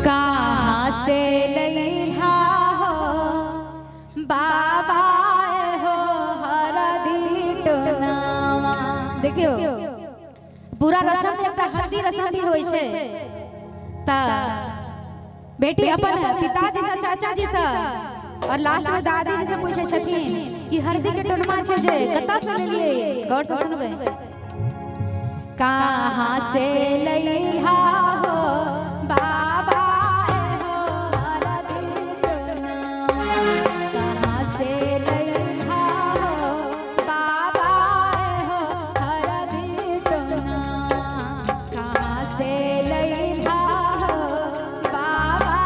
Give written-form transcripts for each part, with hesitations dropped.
कहाँ से लैहा हो बाबा हो हरदी टोनावा। देखियो पूरा रसम से एकटा हल्दी रसम भी होइ छै। त बेटी अपन पिताजी से, चाचा जी से और लास्ट में दादी जी से पूछे छथिन कि हल्दी के टोनमा छै जे कतऽ से लेलियै। गौर से सुनबै। कहाँ से लैहा हो बाबा हो हरदी टोनावा, कहाँ से लैहा हो बाबा हो हरदी टोनावा, कहाँ से लैहा हो बाबा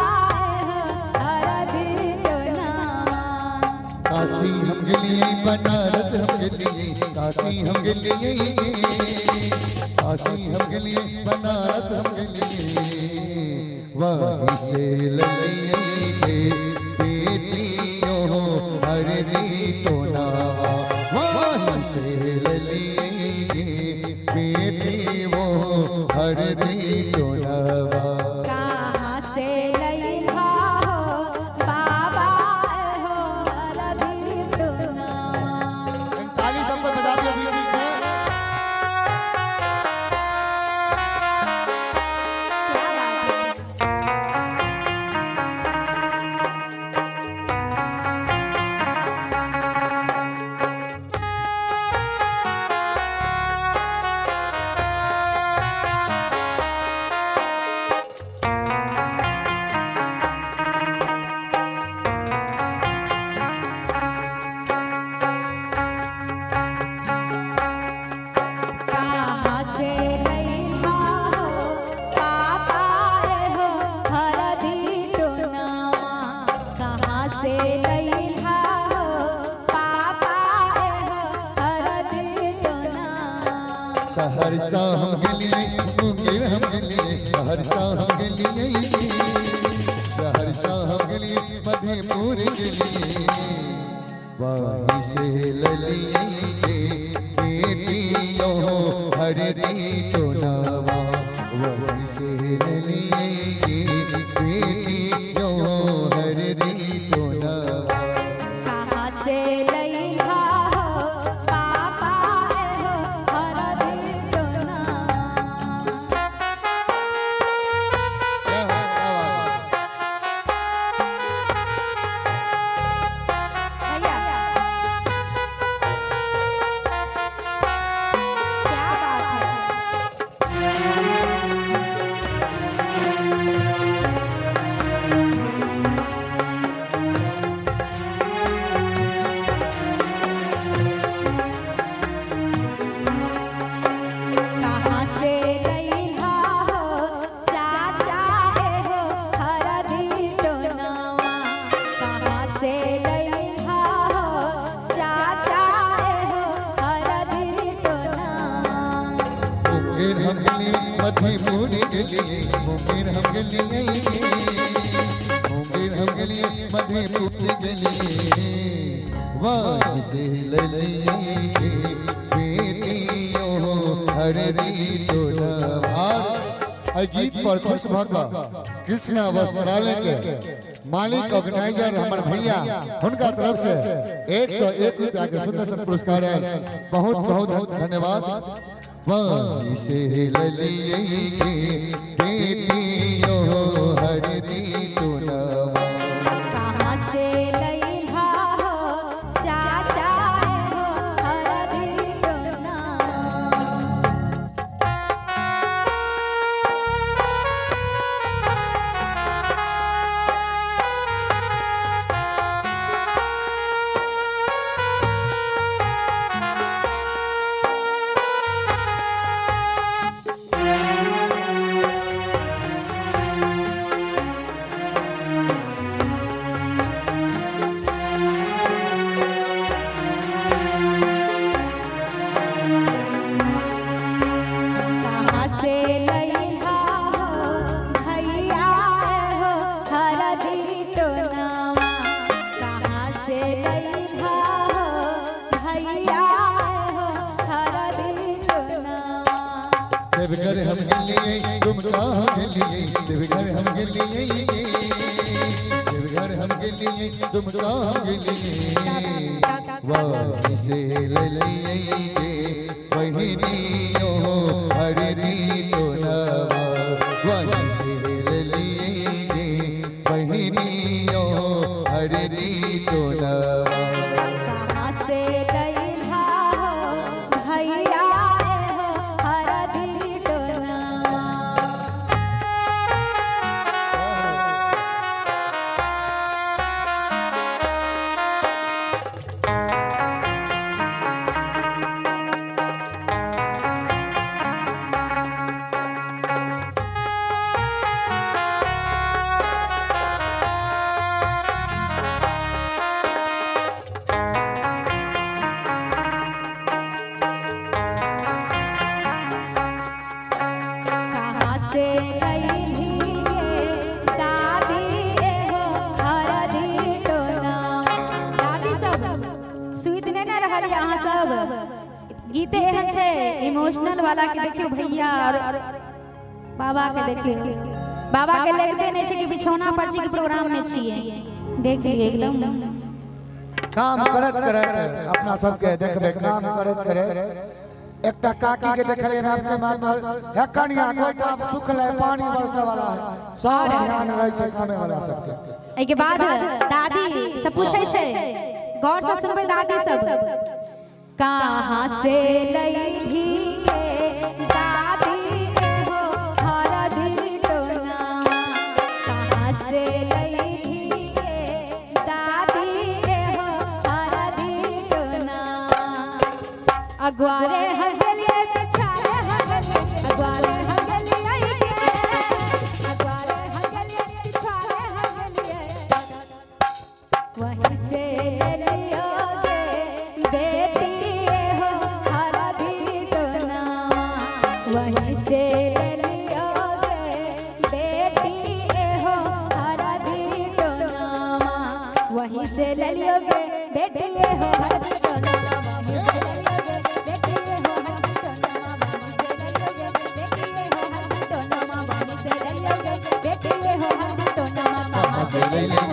हो हरदी टोनावा। काशी हम गेलिए, बनारस हम गेलिए, काशी हम गेलिए, काशी हम गेलिए, बनारस हम गेलिए, वहीं से ललिए बेटियों हरदी टोनावा, वहीं से ललिए बेटी वो हरदी टोनावा। कहाँ से लैहा हो बाबा हो हरदी टोनावा। ताली सबको बजा दियो बीच बीच में। क्या बात है। कहाँ से लैहा हो पापा हो हरदी टोनावा, कहाँ से लैहा हो पापा हो हरदी टोनावा। सहरसा हम गेलिए, मुंगेर हम गेलिए, सहरसा हम गेलिए, सहरसा हम गेलिए, मधेपुर गेलिए, वहीं से ललिए बेटियों हरदी टोनावा, वहीं से ललिए बेटियों हरदी टोनावा। कहाँ से लैहा हो पापा हो हरदी टोनावा। क्या बात, क्या बात। भैया क्या बात है। कहाँ से लैहा हो चाचा हो हरदी टोनावा, कहाँ से लैहा हो चाचा हो हरदी टोनावा। मुंगेर हम गेलिए, मधेपुर गेलिए, मुंगेर हम गेलिए, मुंगेर हम गेलिए, मधेपुर गेलिए, वहीं से ललिए बेटियों हरदी टोनावा। एहि गीत पर खुश भऽ कऽ कृष्णा वस्त्रालय के मालिक ऑर्गेनाइजर हमर भैया, हुनका तरफ से 101 रुपया के सुंदर सन पुरस्कार है। बहुत बहुत धन्यवाद। वहीं से ललिए बेटियों हरदी टोनावा। कहाँ से लैहा हो चाचा हो हरदी टोनावा। गेलिए, देवघर हम गेलिए, दुमका हम गेलिए, वहीं से ले लिए बहिनियों हरदी टोनवा, वहीं से ले लिए बहिनियों हरदी टोनवा। कहाँ से लइहा हो भैया हो हरदी टोनवा। कहाँ से लइली दादी हो हरदी टोना। दादी सब सुति नहि ने रहल यऽ अहाँ सब, गीते एहन छै इमोशनल वाला के। देखियौ भैया और बाबा के, देखियौ बाबा के लगिते नहि छै कि बिछौना पर छी कि प्रोग्राम में छियै। देख लियौ एकदम काम करत करत अपना सबके देखबै, काम करत करत एकटा काकी के देखलियै आपके माथर हे कनिया कोइटा सुखलै पानी बरसे वाला है, सब ध्यान रहै छै कामे वाला सबके। एहिके बाद दादी सब पूछै छै, गौर से सुनबै दादी सब। कहाँ से लइली दादी हो हरदी टोना, कहाँ से लइली दादी हो हरदी टोना। अगुआरे हम गेलिए पिछाड़े हम गेलिए, अगुआरे हम गेलिए, अगुआरे हम गेलिए पिछाड़े हम गेलिए, वहीं से ले लियो गे बेटी हो हरदी टोना, वहीं से ले लियो गे बेटी हो हरदी टोना, वहीं से ले लियो गे बेटी हो हरदी टोना, वहीं से ले लियो गे बेटी हो हरदी टोना, वहीं से ले लियो गे बेटी हो हरदी टोना, वहीं से ले लियो गे बेटी हो हरदी टोना। कहाँ से ले लिए?